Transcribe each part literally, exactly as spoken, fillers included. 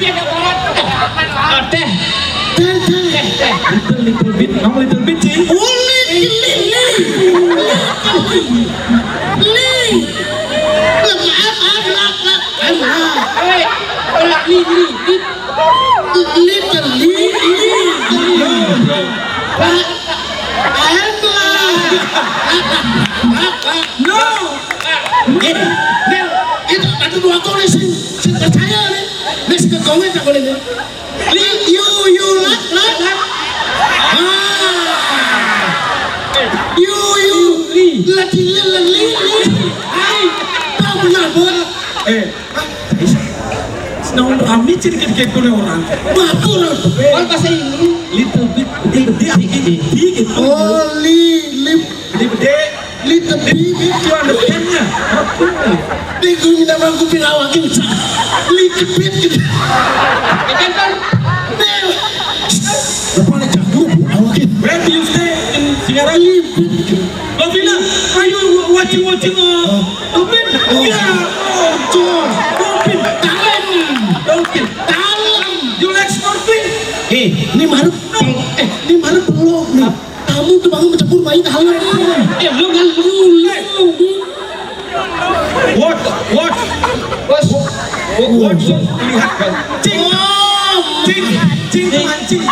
Dia ada barat. Ada. Teh, teh. Little, little bit. Kamu little bit, Ci? Ulit, lili. Li. Lemah, anak, anak. Hei, ulah li, li, li. Little, li, li. Pak, anak. No. Eh, Nel, itu ada dua tulis sih. Sing percaya nih. Nih, sing kekowe tak boleh nih. Li, yu, yu, lak, lak. Ah. Yu, yu. Li. Lagi, li, li, li, li. Ai. Tahu benar, Bun. Eh. Senang rame, Ci, dikit-dikit punya orang. Bagus, orang. Orang bahasa Inggris. Little bit. Little bit. Little bit. Oh, li, li. Little bit. Little bit. Little bit. You understand-nya? Bingung nama aku pinawakin. Little bit gitu. Betul. Nih. Depan aja, guru, awakin. Where do you stay in Singaraja? Little bit gitu. Lovina, are you watching, watching, uh, Dolphin? Oh. Yeah. Oh, Dolphin. Talent. Dolphin. Talent. You like snorkeling? Eh, ini marep. Eh, ini marep belum nih. Kamu tuh bangun mencampur main hal. Eh, lu kan lu, lu. What? What? Bos. What? Lihat, Bos. Cing. Oh. Cing. Cing mancing.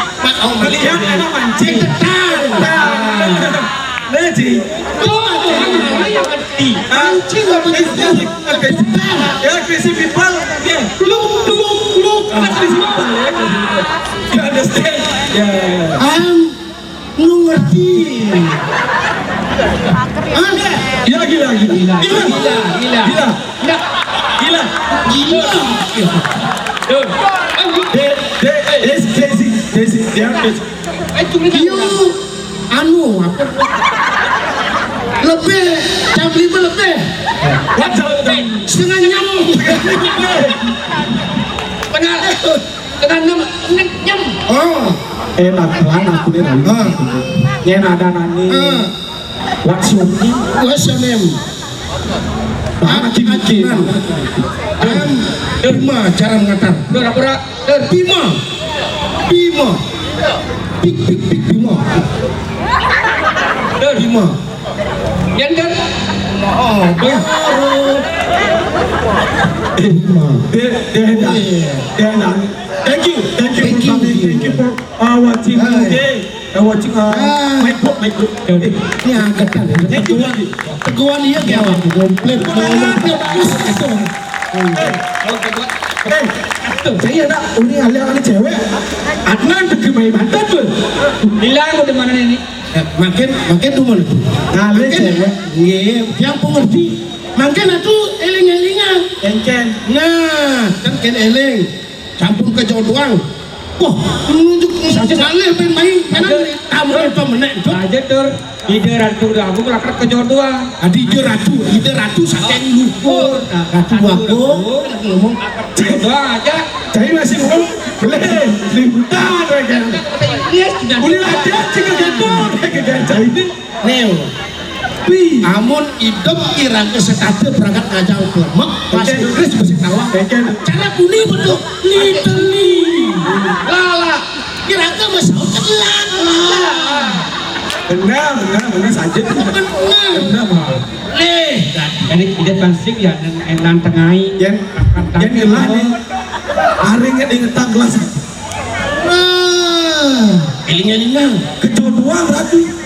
Melihat anak mancing. Cepetan. Nah, Ci. Tuh, orang yang ngerti. Mancing apa? Aggressive. Aggressive. Ya, aggressive people. Ya. Lu, lu, lu. Aggressive people. You understand? Ya, ya, ya. Am, lu ngerti? Hah? Gila, gila, gila. Gila, gila, gila. Gila. Gila. Gila. Gila. Tuh. They, they, they crazy, crazy. They are crazy. Eh, curiga. Yu, anu, apa? Lebih, jam lima lebih. What jam? Setengah enam. Tengah, tengah enam, enam jam. Oh. Enak lah, aku nih tadi. Ah. Nyen ada nani. Ah. What's your name? What's your name? Bahasa Cina. Ajunan. Am, Bima, cara mengatar. Pura-pura. Bima. Bima. Big, big, big Bima. Bima. Yan kan? Oh, baru. Bima. Dia, dia enak. Iya. Dia enak. Thank you. Thank you for coming. Thank you for, uh, watching today. Eh, watching, uh, ah. My book, my book. Eh, ini angkat kan. Thank you, Bang. Teguhan iya kayak apa? Komplit. Komplit. Itu. Eh, kalau teguhan. Eh, tuh, saya nak uni alia kali cewek. Adnan degi main mantap tuh. Hilang udah mana ini? Eh, makin, makin tuh mana tuh? Kali cewek. Nggih, yang pengerti. Makin atuh eling-elingan. Encen. Nah, kan ken eling. Campur ke Jawa doang. Wah, nunjuk saja saleh main-main. Kan tamu itu menek, Cuk. Aja tur. Ide ratu udah aku kelakar ke Jawa doang. Adi ide ratu, ide ratu saking luhur. Ratu aku ngomong Jawa doang aja. Jadi masih ngomong, boleh, limutan, kan. Inggris, Boleh aja, jika gitu, kayak gitu. Jadi, Neo. Pi. Amun idep iraka setata berangkat ngajang blemek, bahasa Inggris mesti tawa. Cara kuning betul. Little. Lala. Iraka masaut ketelan. Benar, benar, benar saja. Benar. Benar, Bang. Leh, jadi kita pansing ya, nang enan tengai. Yen, yen ngelah nih. Hari inget-ingetan gelas. Nah, eling-elingan. Kecoa doang berarti.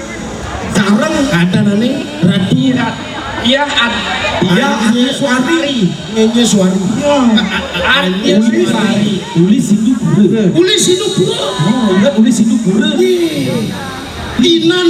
Sareng. Ada nani? Rati, Rat-, iya, Ad-, Iya, Adi Suwari. Nyenye Suwari. Iya. Adi Suwari. Uli Sindupura. Uli Sindupura. Oh, iya, Uli Sindupura. Iya. Inan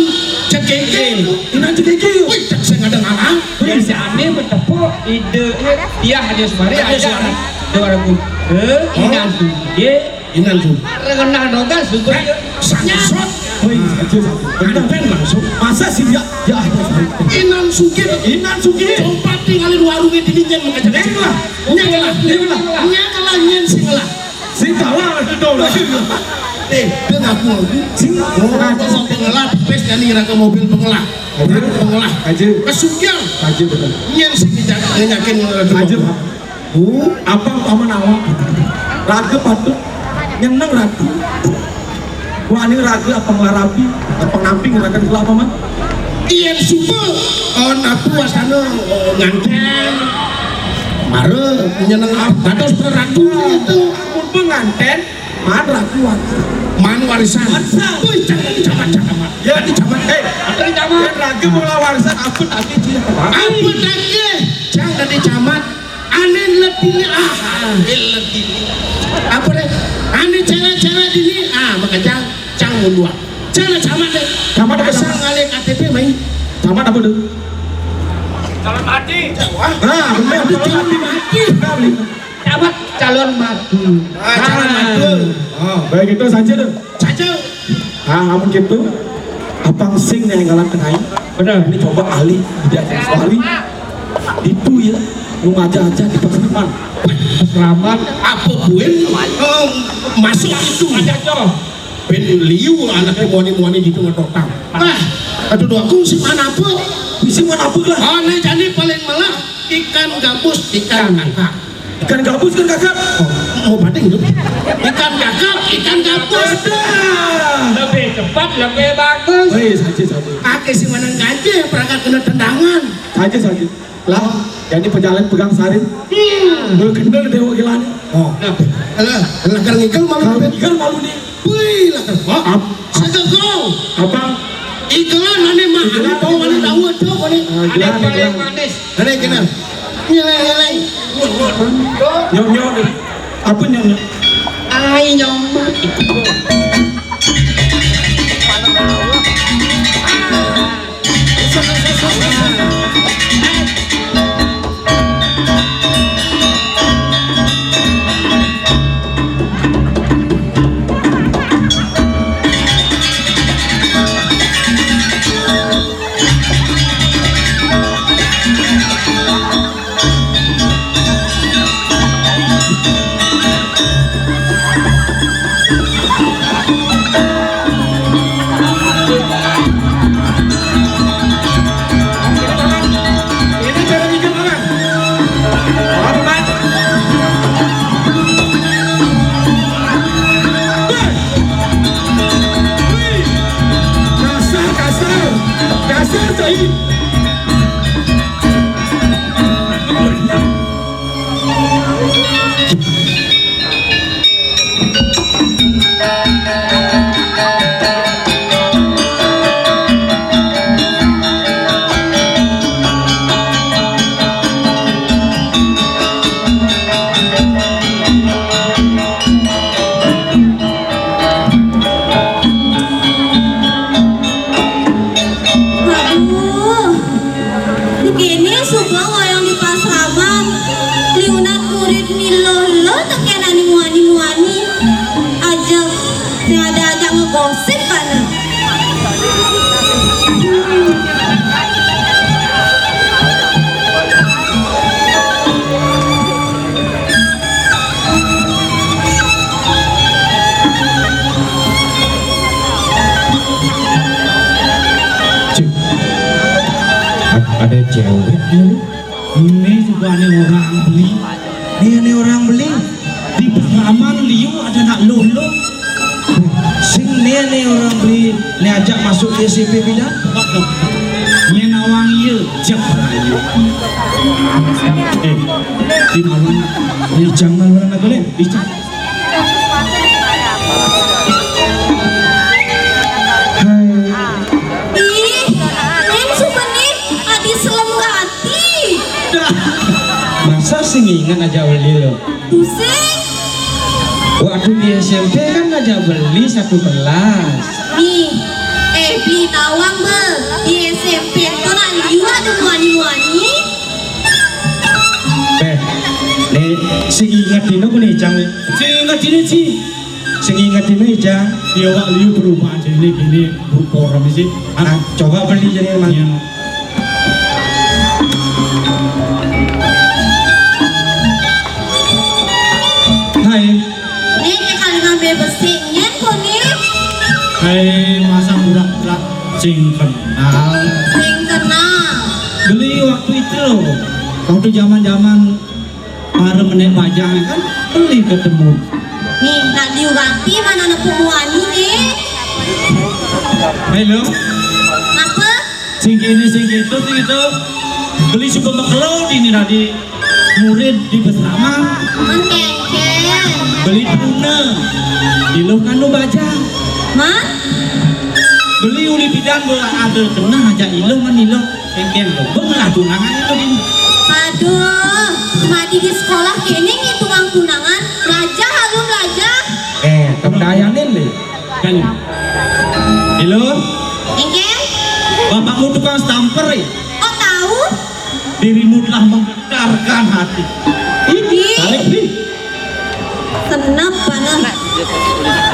cekeke. Inan cekeke. Wih, cek sing ada ngalang. Wih, si Ane bertepuk ide, eh, iya, Adi Suwari, Adi Suwari. Dua ribu. Eh, Inan Suwari. Inan Sugih. Rengenah noga sugih. Sangsot. Woi, aja satu. Bener. Enten langsung. Masa sih ya? Ya ada satu. Inan Sugih. Inan Sugih. Coba tinggalin warungnya di nyen mengajak. Nyen lah. Nyen lah. Nyen lah. Nyen lah, nyen sing lah. Sing kalah itu dong. Eh, dia ngaku ngaku. Sing. Oh, kok sampai ngelah, pes nyanyi ngerangka mobil pengelah. Mobil pengelah. Aja. Kesugihan. Aja bener. Nyen sing dijak-, nyakin ngelah dulu. Aja. Oh, apa paman awak? Raga patut nyeneng ratu. Wani raga apa nglarabi, apa ngamping raga kelapa mah. Yen suba, oh, napu wasana, oh, nganten. Mara nyeneng ap-, dados ratu itu. Mun penganten, man ratu warisan. Man warisan. Warisan. Wih, jangan camat-camat. Ya, di camat. Eh, apa di camat? Yen raga mula warisan, apa tadi dia? Apa tadi? Jangan di camat. Ané ledine, ah, ané ledine. Apa deh? Ané cewek-cewek dini, ah, makanya cang mundur. Jangan sama deh. Sama deh, asal sama. Ngalih K T P main. Sama apa tuh? Calon mati. Wah. Nah, bener, calon mati. Bener, bener. Dapat calon mati. Ah, calon mati. Ah, baik, itu saja tuh. Saja. Nah, amun gitu, apang sing nih ngalah kenai. Bener. Ini coba ahli, diajak ahli. Itu ya, lu ngajak-ajak di pasraman. Pasraman. Apa buin, em, masuk itu? Ada, Jo. Ben liu anaknya muani-muani gitu ngetotang. Ah, aduh, doaku sing mana apa? Sing mana apa lah? Aneh jadi paling malah ikan gabus, ikan kakap. Ikan gabus, ikan kakap. Oh, mau bating tuh. Ikan kakap, ikan gabus. Ada. Lebih cepat, lebih bagus. Wih, saja, saja. Kaki si menang gajah, perangkat kena tendangan. Saja, saja. Lah, jadi pejalan pegang sarin. Hmm. Lu kendel dewa gilani. Oh. Nah, lah, lah, kalau ngikal malu. Kalau ngikal malu nih. Wih, lah, kan. Wah, ap-, segegong. Apa? Ikelan ane mah, ane bau, ane tahu, aduh, ane. Ah, ane gila, paling gila. Manis. Ane kena. Nyeleng, nyeleng. Nyong, nyong. Apa nyong, nyong? Ai, nyong. Kasar, kasar, kasar, Said. Aduh, begini suba wayang di pasraman, liunat murid milo lo tekenan muani-muani. Ajak, sing ada ajak ngegosip kana. Cik, a-, ada cewek nih. Ini juga nih orang beli. Nih, nih orang beli. Di Pasaman liu ada nak lolo. Sing nih, nih orang beli. Nih ajak masuk ke S M P bidan. Nih nawang iya, jak ayo. Eh, di malam. Nih jangan malam nak boleh. Bisa. Ih, nyen suba nit adi selem rati. Masa sing inget aja beli lo? Pusing. Waktu di S M P kan aja beli satu kelas. Nih, eh, beli tawang be. Di S M P to nak liu ada muani-muani. Eh, nih, sing inget dino ku nih, Cang. Sing inget dino, Ci. Sing inget ini, Jang. Ya, wak liu berubah aja ini gini, rupa orang sih. Ah, coba beli jadi, Mas. Iya. Hai. Ini kalingan bebesik nyen kok nih. Hai, masa pura-pura sing kenal. Sing kenal. Beli waktu itu loh. Waktu zaman-zaman Para menek bajang kan beli ketemu. Nih, nak diurapi mana nepuk muani nih? Halo. Apa? Sing kene, sing gitu, sing gitu. Beli suka mekelo di ini tadi. Murid di pesama. Mengkengkeng. Beli tuna. Di lo kanu bajang. Mah? Beli uli pidan bola ada kena aja ilo man ilo. Kengkeng lo. Bener tunangan itu di. Aduh, mati di sekolah kene ngitungan tunangan. Belajar, halu belajar. Eh, kedayanin deh. Kan. Ilo. Engkeng? Bapakmu tukang stamper ya? Oh, tahu? Dirimu telah menggetarkan hati. Ih, balik, Bi. Senep banget.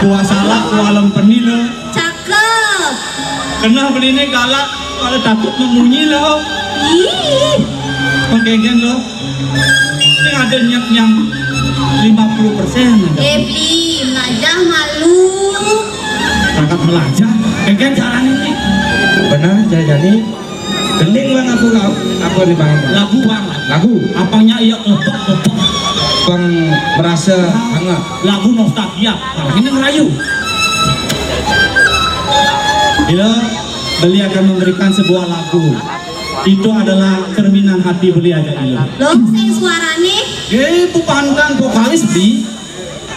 Puasalah, pualem peni lo. Cakep. Kena beli ini galak, kalau takut membunyi lo. Ih. Mengkengkeng lo. Ini ada nyep nyang lima puluh persen aja. Eh, beli, melajah malu. Berangkat melajah, kengkeng caranya ini. Benar, jadi-jadi. Gending bang aku kau, apa nih bang? Lagu bang. Lagu. Apanya iya kelepek kelepek. Bang merasa hangat. Lagu nostalgia. Nah, ini ngerayu. Bila beli akan memberikan sebuah lagu, itu adalah cerminan hati beli aja ini. Lo sing suarane? Eh, bukan vokalis di.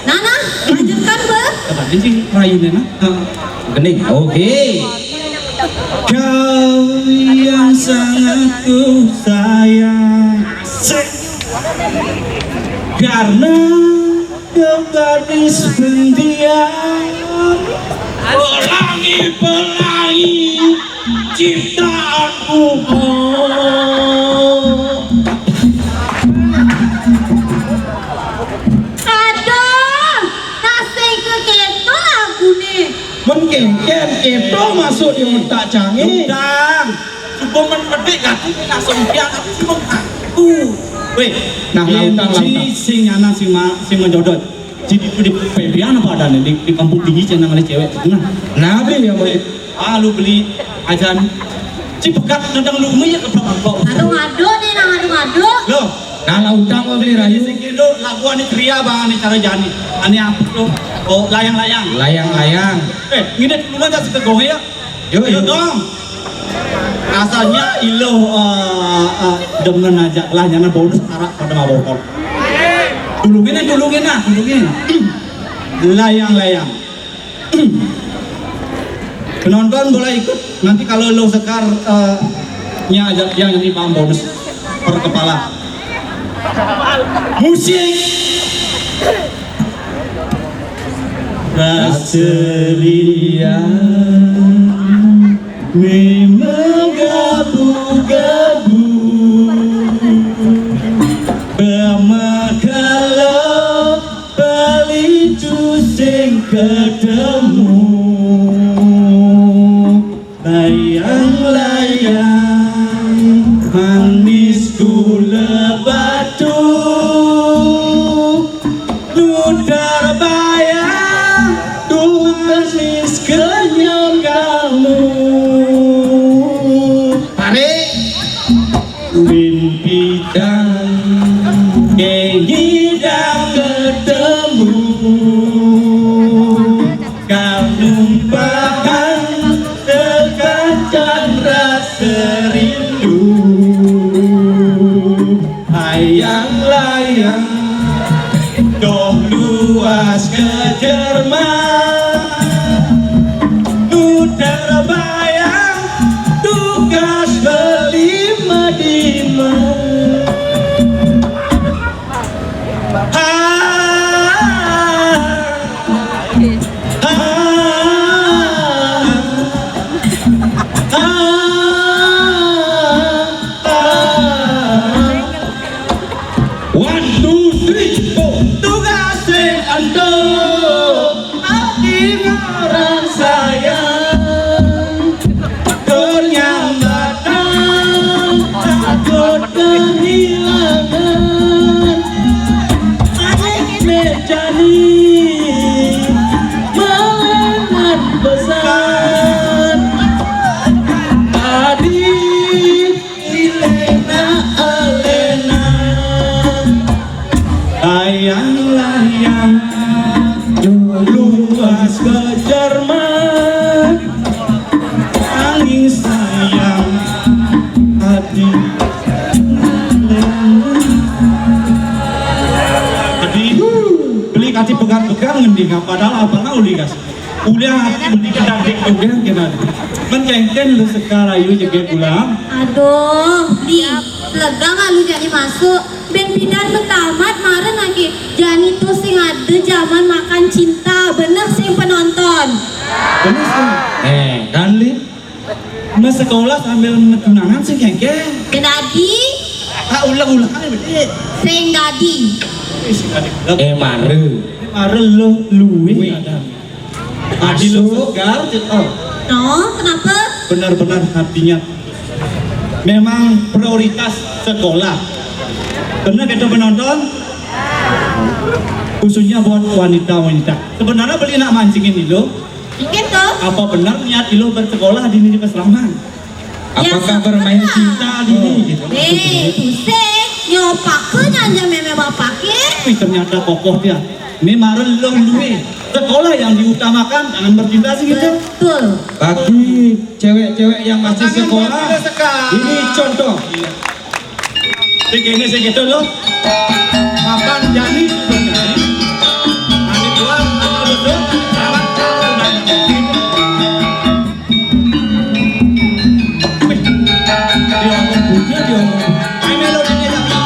Nah, nah, lanjutkan, Be. Tadi sih rayunya nah. Heeh. Gending. Oke. Kau yang sangat ku sayang. Asik. Karena kau gadis pendiam. Pelangi-pelangi ciptaanku. Oh. Aduh, kasih ke keto lagune. Men kengken keto masuk di otak canggih. Utang. Coba men pedik aku langsung dia aku cuma aku. Weh, nah, lautang, lautang. Sing nyana sing ma, sing menjodot. Di, di, di Pebian apa ada nih? Di, di Kampung Tinggi cina ngalih cewek. Nah. Nabi ya, Boy. Ah, lu beli ajan. Si pegat nendang lu ya keblok-keblok. Aduh, aduh nih, nah, aduh, aduh. Loh, nah, lautang gua beli rayu. Sing kilo lagu ane kria bang, ane cara jani. Ane apa tuh? Oh, layang-layang. Layang-layang. Eh, ngidek dulu aja sekegohe ya. Yo, yo, yo. Dong. Rasanya ilo, eh, eh, demen aja lah, jangan bonus arak pada mabokok. Dulungin aja, dulungin lah, dulungin. Layang-layang. Penonton boleh ikut. Nanti kalau lo sekar, eh, nya aja yang ini paham bonus per kepala. Musik. Rasa riang memang gabu-gabu. Bama kalau beli tu sing ketemu. Layang-layang manis gula batu, nu terbayang, duh manis kenyang kamu. Tarik. Mimpi dan kengidang ketemu. Kau numpakan tekankan rasa rindu. Layang-layang doh luas ke Jerman. Nu terbayang tugas beli medima. Ha, ha, ha, ha. One, two, three, four. Tugas sing ento, ati marang sayang. Kuliah ati beli kita dek juga kena. Men kengken lu sekar ayu jegek ulam. Aduh, Di, lega nggak lu jadi masuk? Ben pidan betamat maren lagi. Jani tuh sing ada zaman makan cinta, bener sing penonton. Bener sih. Eh, kan, Li? Mas sekolah sambil tunangan sing kengken. Sing dadi. Ah, ulang-ulang aja, Dek. Sing dadi. Ih, sing dadi. Eh, mare. Mare lo luwe. Wih. Ada. Adi lo segar, Cek. Oh. No, kenapa? Benar-benar hatinya memang prioritas sekolah. Benar kata penonton? Khususnya buat wanita-wanita. Sebenarnya beli nak mancingin itu. Dikit tuh. Apa benar niat ilu bersekolah di Nini Pasraman? Apakah bermain cinta di ini gitu? Eh, pusing. Nyopake nyanja meme bapake. Wih, ternyata kokoh dia. Ini maren lo luwe. Sekolah yang diutamakan, jangan bercinta sih gitu. Betul. Bagi cewek-cewek yang masih sekolah, ini contoh. Sing kene sing gitu lo. Makan jani sudah jani. Nanti keluar, apa betul? Selamat. Wih, dia ngomong bujur, dia ngomong. Ayo, melodi dia tak apa.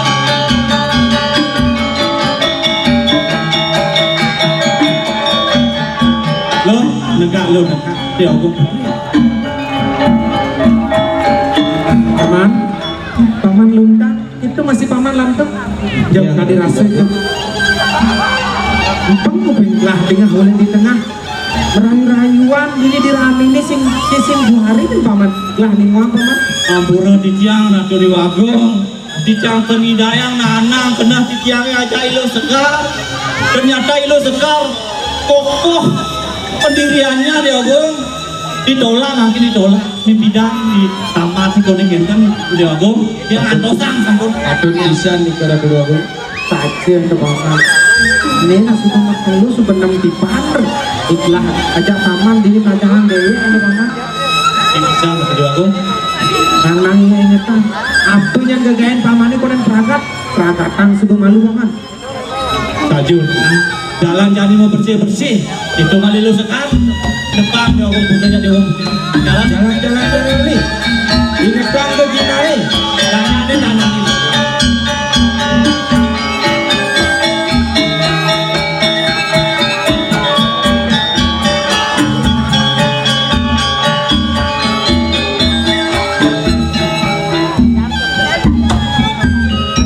Lo, negak lo, negak. Dia ngomong bujur. Paman, Paman Lundang, itu masih Paman Lantung. Jauh tadi rasa itu. Empeng kuping lah tengah ulin di tengah. Merayu-rayuan ini di rami ini sing sing buhari kan, Paman. Lah ning wang, Paman. Ampura titiang Ratu Dewa Agung. Titiang pemidayang nanang kenah titiangnya aja ilu sekar. Ternyata ilu sekar kokoh pendiriannya, Dewa Agung. Ditolak, mungkin ditolak. Ini bidang di tamat si kuning kan, Dewa Agung. Dia ngantosang sampun. Atur pisan di Ratu Dewa Agung. Saja ke Paman. Ini nasi tomat telu sebenam dipar. Iklah aja Paman diri pajangan dewe ke Paman. Yang bisa Ratu Dewa Agung. Nanang ya ingetan. Apa yang gagain Paman ini konen peragat? Peragatan sudah malu, Paman. Tajun. Jalan jani mau bersih-bersih. Itu kali lu sekat. Depan dia orang putih, dia orang putih. Jalan, jalan, jalan, jalan, jalan. Ini depan ke kita, eh. Tanah ini, tanah ini.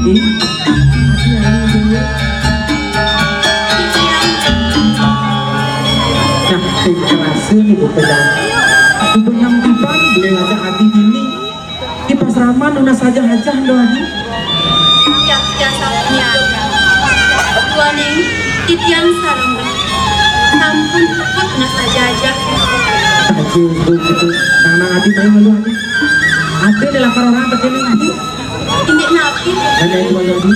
Adi, Adi, Adi, Adi. Nah, sing kerasa nih, Bu Pedang. Ibu Nyang Tiban, beli aja Adi ini. Di Pasraman, nunas saja aja, ndo Adi. Ya, ya, sampun ya. Dua ning, titiang sareng. Sampun puput nunas saja aja. Aduh, Bu, gitu. Nang, nang, Adi, main dulu, Adi. Ada nih lakar orang begini, Adi. Indik napi? Ada yang jual lagi.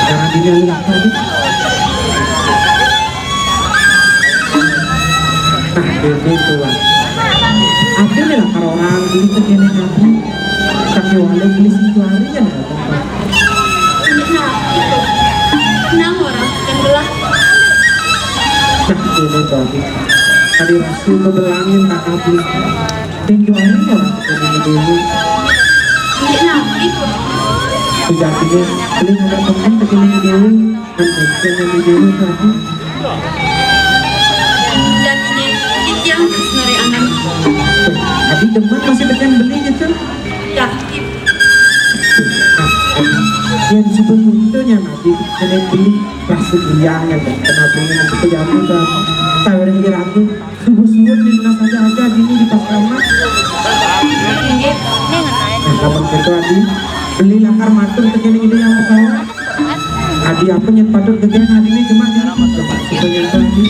Jangan dilihat lagi. Nah, ini tuan. Ada nih lah kalau orang beli ke kene nabi. Tapi wale beli sing tuari ya. Indik napi? Nang orang kan belah. Nah, ini tuan. Tadi rasul kebelangin tak habis. Tinjualin orang ini dulu. Ini nabi kok. Sejatinya, beli nomor temen begini dulu. Kan bukan yang dulu tadi. Dan ini titiang terus nari anak. Tadi demen masih dengan beli gitu. Ya. Nah, yang sebelumnya nabi kena beli rasa guyang ya kan. Kenapa ini masih pejamu kan? Tawarin kira aku. Subuh-subuh di rumah saja aja gini di pas kamar. Nah, kapan kita Adi beli lakar matur tegene ide yang pertama. Adi apa nyet patut gegen Adi ini cuma di cuma supaya itu Adi.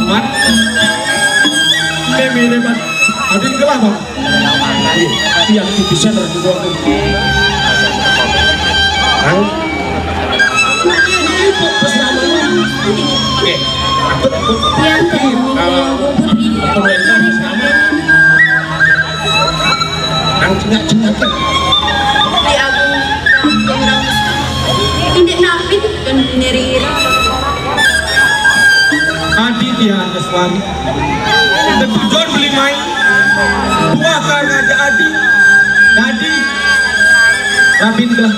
Mat. Ini mirip Adin gelah, Bang. Iya, tipisan dari gua tuh. Bang. Oke. Yang kedua, Putri. Yang cengak-cengak. Di Agung. Indik napin dan neri. Adi dia Antaswari. Tetujon beli main. Buah karena ada Adi. Adi. Rabin gelah.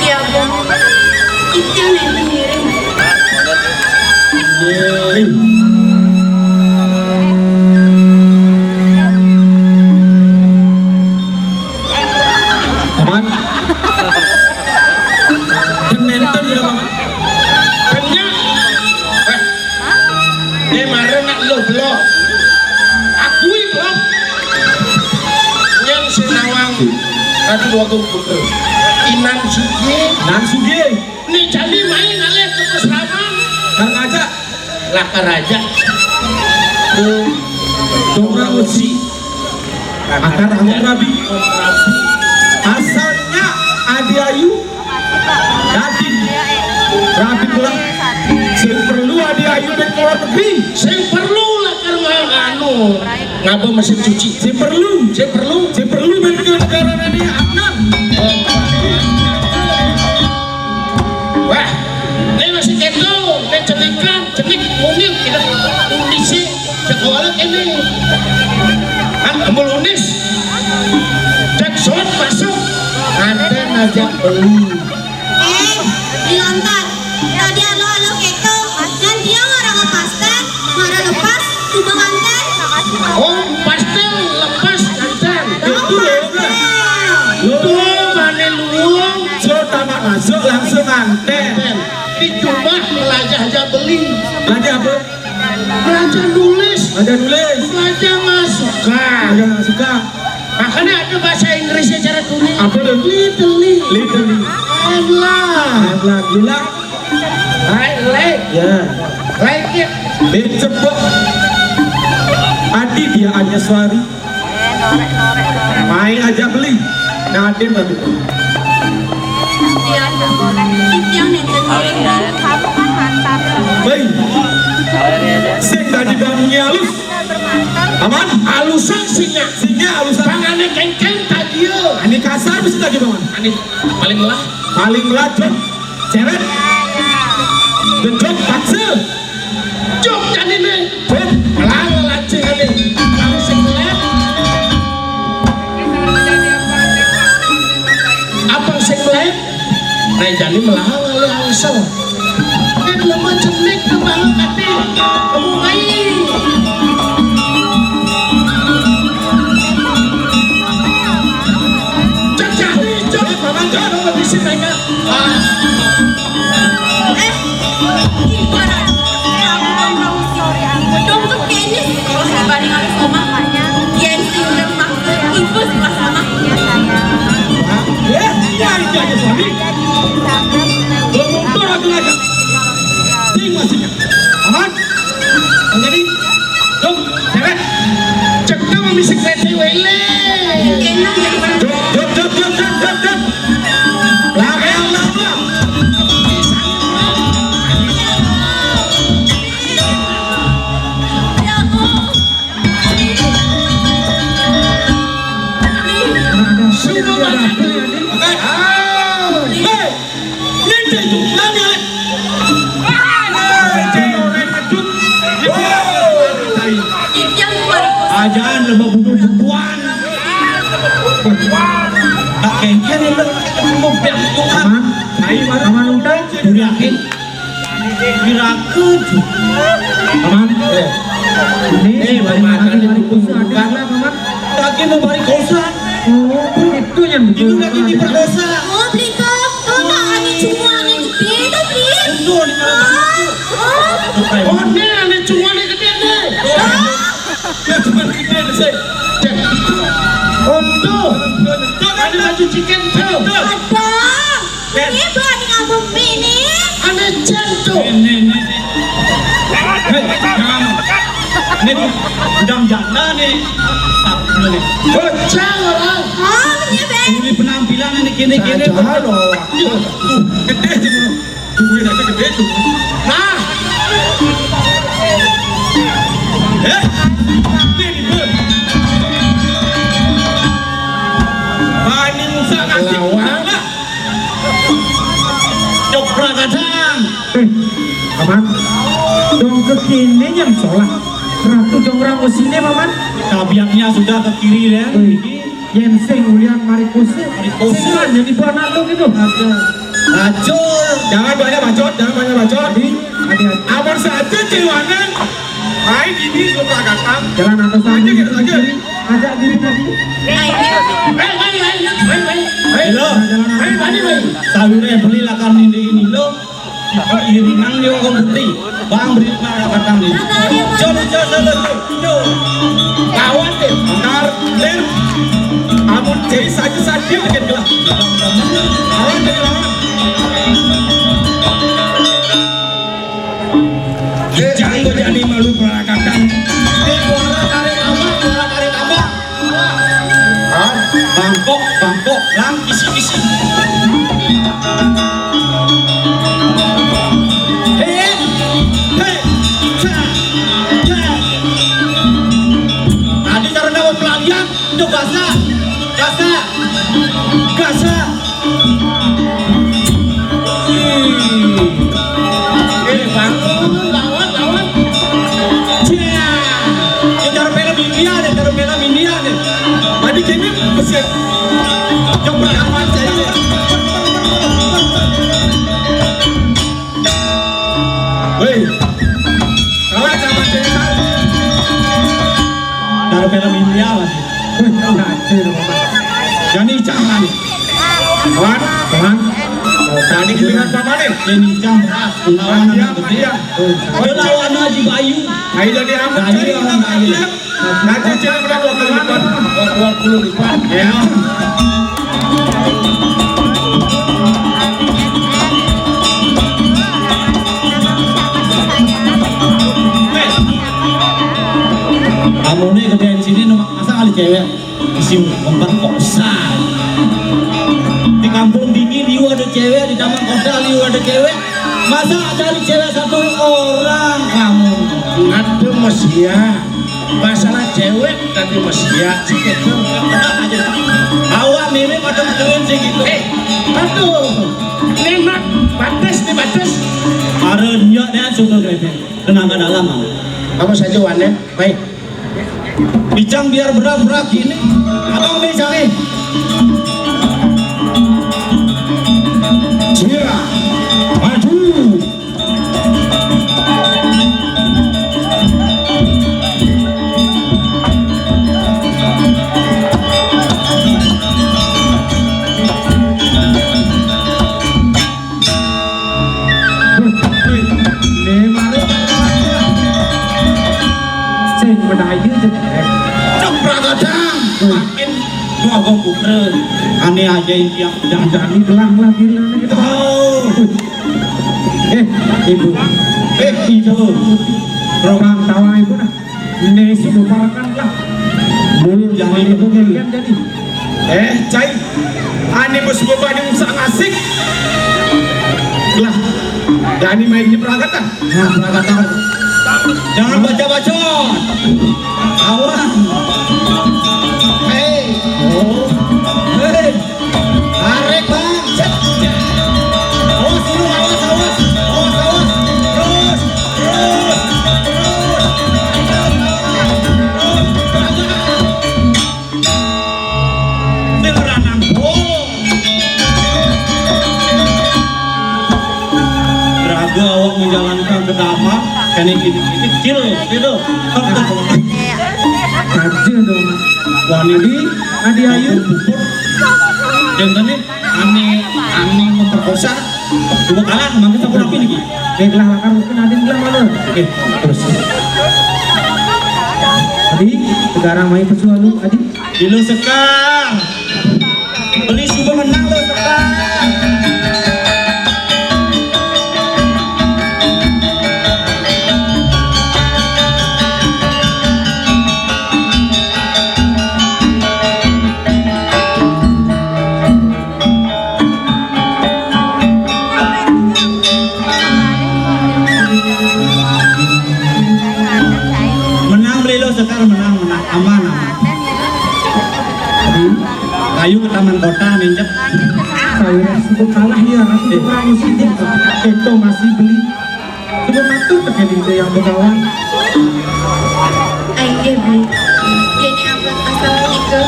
Iya, Bu. Itu yang ngirim. Yeay. Aman. Nenten ya, Bang. Kenyang. Eh. Ini mare nak lo belok. Akui belok. Yang senawang. Aduh, waktu puter. Inan sugi. Nan sugi. Ini jadi main alih ke peseraman. Kang aja. Lakar aja. Ke Dora Uci. Akar Among Rabi. Asalnya Adi Ayu. Dadin. Rabi lah. Sing perlu Adi Ayu dan keluar negeri. Sing perlu lakar anu. Ngapa mesin cuci? Sing perlu. Sing perlu. Sing perlu dan ke negara ini Adnan. Wah, ini masih keto, ini cenikan, cenik, mungil, tidak kondisi. Sekolah ini kan embul unis. Cek shot masuk. Ada ngajak beli. Eh, di lontar. Tadi alo-alo keto. Dan dia ngarang pastan, ngarang lepas, tuh pengantin. Oh, pastel lepas kancan. Tuh, mana luwung. Pertama masuk langsung nganten. Di rumah belajar aja beli. Belajar apa? Belajar nulis. Belajar nulis. Belajar nggak suka. Belajar nggak suka. Makanya ada bahasa Inggrisnya cara tulis. Apa tuh? Literally. Literally. And love. And love. You love? Right, like. Ya. Like it. Big cepok. Adi dia hanya suari. Main aja beli. Nadine lagi. Yang nenten Baik. Sing tadi bangunnya halus. Aman? Halusan singa. Singa halusan. Tangane kengkeng tadi yo. Ani kasar mesti tadi, Paman. Ani paling lah. Paling lah, Jok. Cewek. Jok paksa. Jok jadine. Jok. Melang lelancing ane. Kamu sing melek. Apa sing melek? Nah, jadi melang oleh angsel. Dia lemah cenik ke bawah kate. Kamu main. Cek jadi, cek. Paman, jangan lebih sih mereka. Ah. Eh, gimana? Dong tuh kayaknya sih, kalau dibanding sama makanya, gengsi udah mah, ibu suka sama. Ya, ya, itu aja, suami. Belum mundur aku aja. Ting masih. Aman? Bang Jadi, dong, cewek. Cek nama misi kereta wele. Dong, dong, dong, dong, dong, dong, dong. Lah, elah, lah. Semua makan. Hei, nyantai itu, lari, lari. Hei, orang ngadut. Ajaan lemah bunuh perempuan. Tak kengker itu. Mau bilang Tuhan. Aman. Aman, Uda. Yakin. Kira-kira. Aman. Eh. Ini, eh, bagaimana ini? Bukan, Aman. Lagi mau balik kosan. Oh, itu yang itu lagi diperkosa. Oh, beli kok. Kok tak ada cuma ada gede tuh, beli. Itu di mana? Oh, oh. Oh, ini ada cuma ada gede nih. Oh. Dia cuma gede nih, sih. Cek. Oh, tuh. Ada baju ciken tuh. Ada. Ini tuh ada ngambung bini. Ada cen tuh. Ini, ini, ini. Hei, jangan. Ini udah janda nih. Tak, udah nih. Bocah orang. Oh, punya bini. Ini penampilan ini gini-gini. Gede sih. Duit aja gede tuh. Nah. Eh, ini nih, Bun. Paling sangat lawan. Jok Prakadang. Eh, aman. Dong ke kini yang sholat. Ratu dong orang sini, Paman. Tabiatnya sudah ke kiri, ya. Wih. Yen sing ulian mari kusuk. Mari kusuk. Sing kan jadi buah nandung itu. Ada. Bacot. Jangan banyak bacot, jangan banyak bacot. Adi, adi, adi. Amun saja cewanan. Main ini lu prakatan. Jalan atau sama. Aja gitu aja. Ajak diri tadi. Hei, hei, hei, hei, hei, hei. Hei, lo. Jalan, jalan. Hei, tadi, hei. Salure beli lakan ini, ini lo. Iringan yo, Om Putri. Bang, beri para batang ni. Jom, jom, jom, jom, jom. Lawan deh, bentar, lir. Amun jadi saja-saja dikit gelah. Lawan deh, lawan. Jangan kau jadi malu para kakang. Eh, suara tarik tambah, suara tarik tambah. Hah? Bangkok, bangkok, lang, kisi, kisi. Hei, hei, ca, ca. Tadi karena pelarian, itu basah, basah, basah. Eh, bangun, lawan, lawan. Cia. Ya, cara film India deh, cara film India deh. Tadi kayaknya mesin. Coba aman saya. Woi. Kawan sama cerita. Cara film India masih. Wih, kacau, Bapak. Jadi jangan. Kawan, kawan. Tadi giliran Paman nih. Ini jam beras. Lawan dia, dia. Ada lawan Haji Bayu. Ayo jadi amat. Bayu lawan Bayu. Nanti cewek udah dua puluh lipat. Dua puluh lipat. Ya. Kamu nih kerja di sini, masa kali cewek? Isi memperkosa. Di kampung dingin, liu ada cewek, di taman kota, liu ada cewek. Masa cari cewek satu orang kamu? Ada mesia. Masalah cewek tadi mesia sih gitu. Awak mimi pada metuin sih gitu. Eh, aduh. Nenak batas nih batas. Ada nyak dan suka kayak tenaga dalam. Kamu saja wanen. Baik. Bicang biar berak-berak gini. Abang bicang nih. Cia, maju. Wih, wih, ini malu. Sing menaiki jeneng. Cok Pragadang. Wih. Makin gua komputer. Aneh aja ini yang jangan-jangan ini gelang lagi, gelang lagi. Oh. Eh, ibu. Eh, itu. Rokang tawa ibu nah. Ini sudah parakan lah. Mulu jangan ibu. Jadi. Eh, cai. Ani bos bebani usah ngasik. Lah, Dani main di perangkatan. Nah, perangkatan. Jangan baca-baca. Awas. Hei. Oh. Hei. Tarik, Bang. Set. Awas dulu, awas, awas. Awas, awas. Terus, terus, terus. Terus, terus. Sing lanang, oh. Raga awak menjalankan kedama, kene gini kecil gitu. Aja dong. Wani di Adi Ayu. Puput. Dan tadi Ani, Ani memperkosa. Coba kalah, makin sampun api nih. Baiklah, lakar mungkin Adi bilang mana? Oke, terus. Adi, sekarang main pesualu, Adi. Ilu sekar. Taman kota, Mencep. Sawiréh suba kalah ya, Ratu, eh, perang sidang. Éto masih beli. Suba matur tekéning Hyang Begawan. Inggih, Beli. Yén ampun asapunika,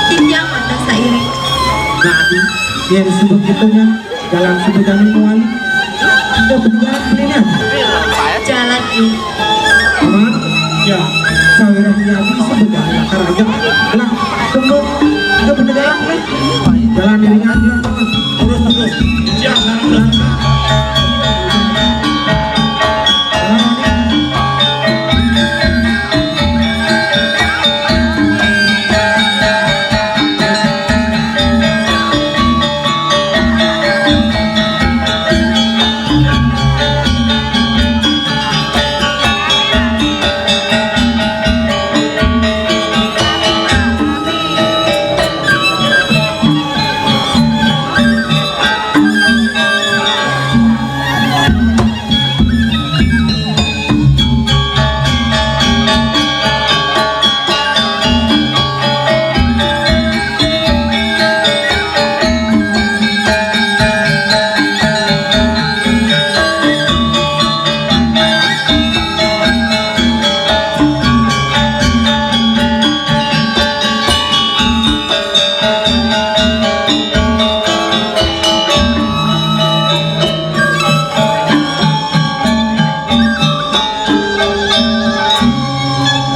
titiang wantah sairing. Nah, Adi, yén suba kéto nya, jalan suba jani mawali. Ada beneran belinya. Jalan, Beli. Aman? Ya. Sawiréh nyadi suba jani lakar aja. Lah, tunggu. Ada beneran, Beli. Jalan iringan, ya. Terus, terus. Ya, sekarang terus.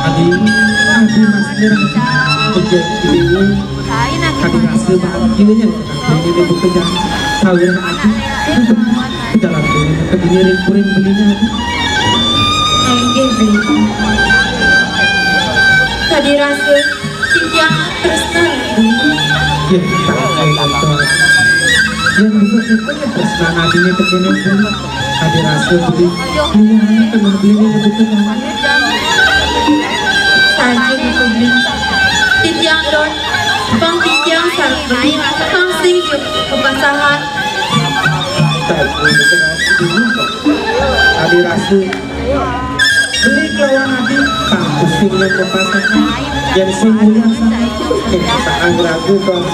Adi, adi masih ada. Oke, ini. Adi rasa bahagia nya. Ini dia bekerja. Sawiréh adi. Dalam diri, kediri kuring belinya adi. Inggih, Beli. Adi rasa titiang tresna. Ya, tak ada. Yang juga itu ya tresna nadinya tekéning beli. Adi rasa beli. Beli, beli, beli, beli. Saja gitu, Beli. Titiang don, pang titiang sareng beli, pang sing kapasahan. Adi rasa beli kelawan adi, pang pusing nang kapasahan. Yén sing mulia sana, yén kapasahan ragu, Bang.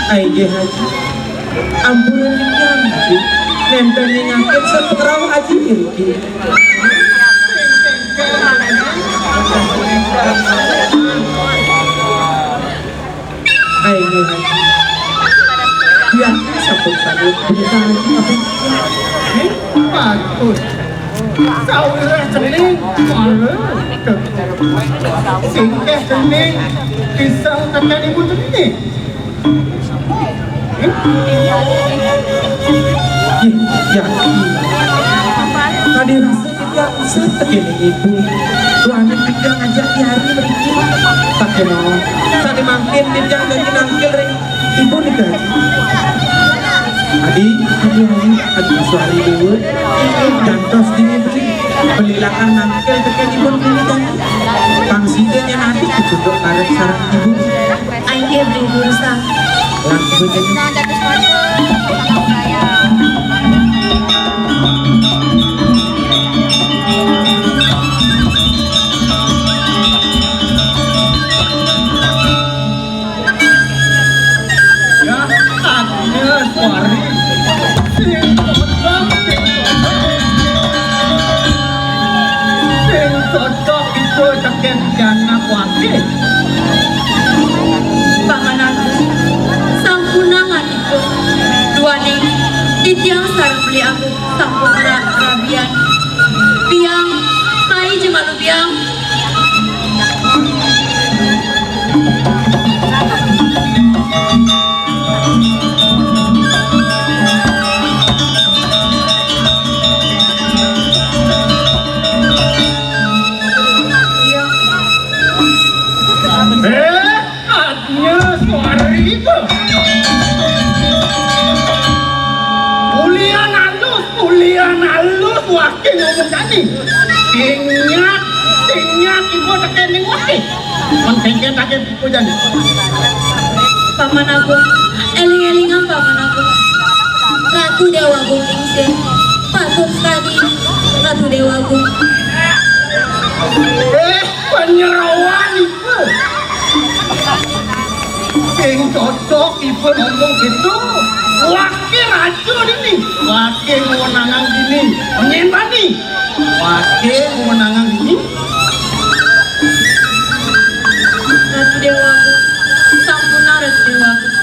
Ai, nggih, Haji. Ampun, Haji. Nénten ningakin sapengrauh Haji iriki. Ai, nggih, Haji. Biar sampun sambut berita Haji, apa? Nggih, bagus. Sawiréh cening, mara. Sing kéh cening, bisa tekan ibu cening. Nggih, ya. Tadi rasa titiang usah tekéning ibu. Duaning titiang ngajak tiari mriki. Sakémaon. Sané mangkin titiang janji nangkil ring ibu nika. Adi, adi, adi, adi, suari dewa. Gantos dini beli. Beli lakar nangkil tekén ibu beli janji. Pang sida nyén adi kecunduk bareng sareng ibu. Inggih, Beli Guru Sang. Langsung aja. Ya, ada suara. Sing cocok, sing cocok. Sing cocok itu tekén Janak Wakil. Paman Agung, sampunang atika. Duaning titiang sareng Beli Agung sampun ra-, rabian. Biang, mai jemalu biang. Waké ngomong jani. Sing nyat, sing nyat iku tekén ning waké. Mén kéngkén takén iku jani. Paman Agung, éling-élingan Paman Agung. Ratu Déwa Agung Lingsir. Patut sekali Ratu Déwa Agung. Eh, penyeroan iku. Sing cocok ibu ngomong gitu. Waké racun ini. Waké kewenangan gini. Nyén bani. Waké kewenangan gini. Ratu Déwa Agung. Sampun Ratu Déwa Agung.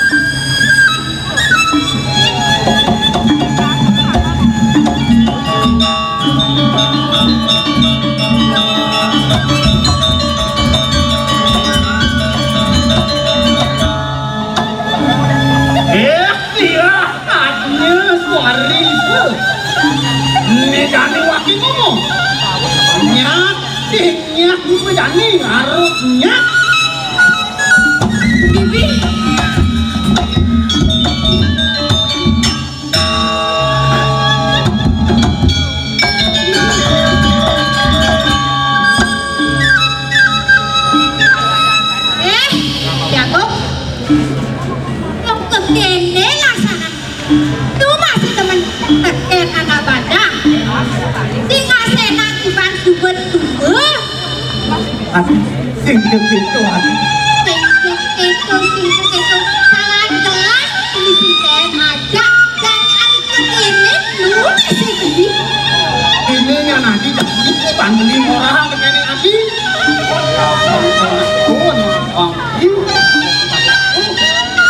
Eh, iya, katanya suari itu. Ini jani waké ngomong. Nyat, eh, nyat, itu jani, harus nyat. Bibi. Eh, Jago. Wong kekéné laksana. Tuh masih temen tekén anak bandang. Sing ngaséna kiban subet tumbuh. Aduh, sing kéto, aduh. Sing kéto, sing kéto. Salah jelas, ini si Ten aja. Dan anak ini lu masih beli. Ini yang nanti jadi ini bandeli orang dengan ati.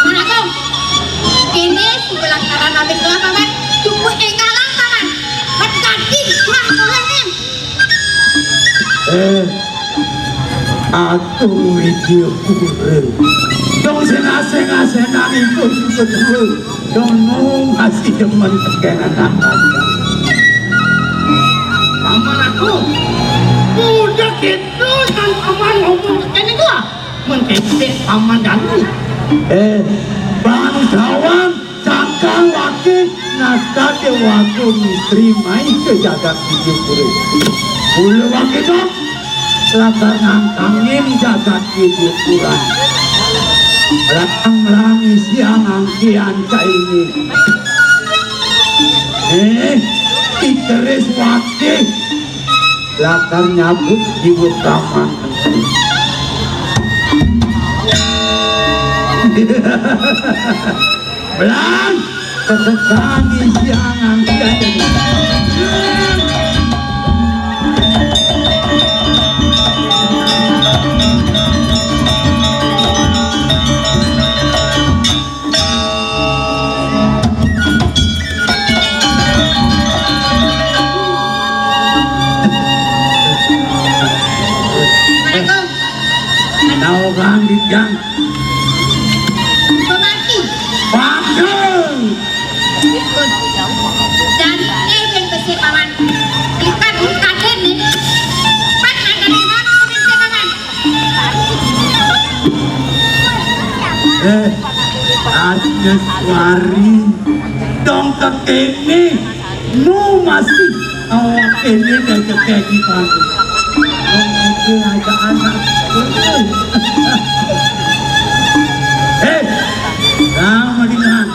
Mana kau? Ini sebelah kanan ambil kelapa, Mat. Tunggu enggalan, Paman. Mat ganti, wah, tolong, Em. Eh, Atuh Widya Pura. Dong sing asing-asingan iku iku dulu. Dong nu masih demen tekenan apa. Paman aku. Udah gitu kan paman ngomong tekene gua. Mengkecek paman danu. Eh, bangsawan Cakang waki nasta dewaku mistri mai ke jagat Widya Pura. Mula waki dok, lakar nantangin jagat Widya Pura. Lang-lang isi angkian kaini. Eh, ikeris waki lakar nyabut jiwa praman. Belang, kesetangi siangan siajan. Assalamualaikum. Tahu kan, Dijang? Pemati. Panggung. Dan eh, ben besi paman. Ikan, ikan ini. Pan ada di mana, besi paman? Eh, Agnes Wari. Dong kekene. Nu masih awak ini dan kekegi panggung. Dong itu aja anak. Eh, sama dengan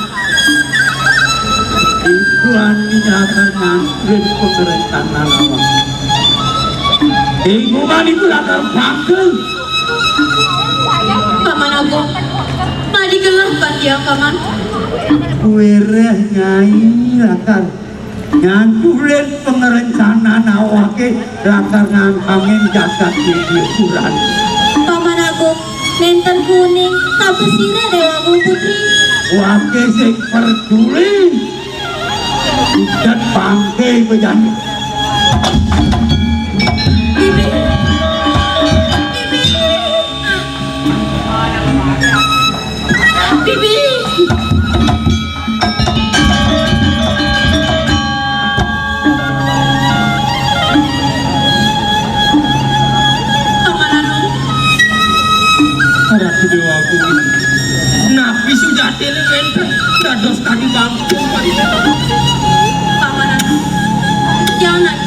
Ibu Ani akan ngancurin pemerintahan lama. Ibu Ani ku lakar panggung. Paman Agung, madi gelah bandiang, Paman. Wireh Nyai lakar ngancurin pengerencanaan awake lakar ngangkangin jagat Widya Pura. Paman Agung, nenten kuning, tapi sira Dewa Agung Putri. Wake sing peduli. Udan bangke bejanji. Bibi. Bibi. Bibi. Paman Agung. Ratu Dewa Agung. Napi sujatine wenten dados kadi bangkung parina? Paman Agung. Jangan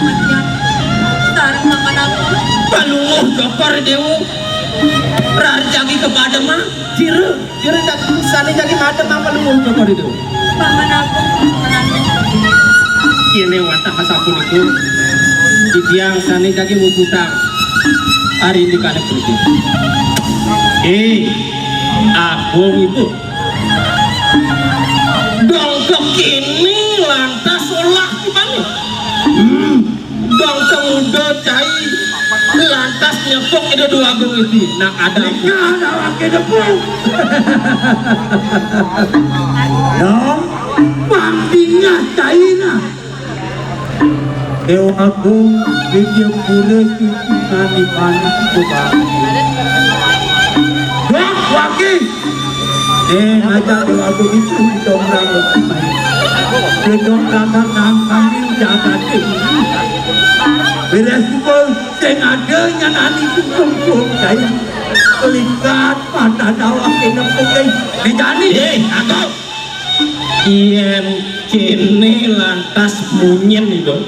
Cokor Déwa, raris jagi kapademang, sira, sira jagi, sané jagi mademang Palungguh Cokor Déwa. Paman Agung, Paman Agung. Kéné wantah sapunika, titiang sané jagi muputang ari indikané puniki. Eh, Agung ibu. Dong kéné lantas olah ibané. Hmm. Bangsa muda cai lantas nyepuk Ida Déwa Agung iki. Nak ada. Nika ada laki nepuk. Dong, pang dingeh caina. Déwa Agung, Widya Pura, Cucunan Iban, Ibu Bang. Dong, waki. Eh, ngajak Déwa Agung itu didongkrak. Didongkrak nang kami jagat ini. Beres pukul sing ada nyanani sungkum-sungkum, Cai. Likat mata dawah kena pukul. Dijani. Eh, Agung. Yén kéné lantas munyin itu.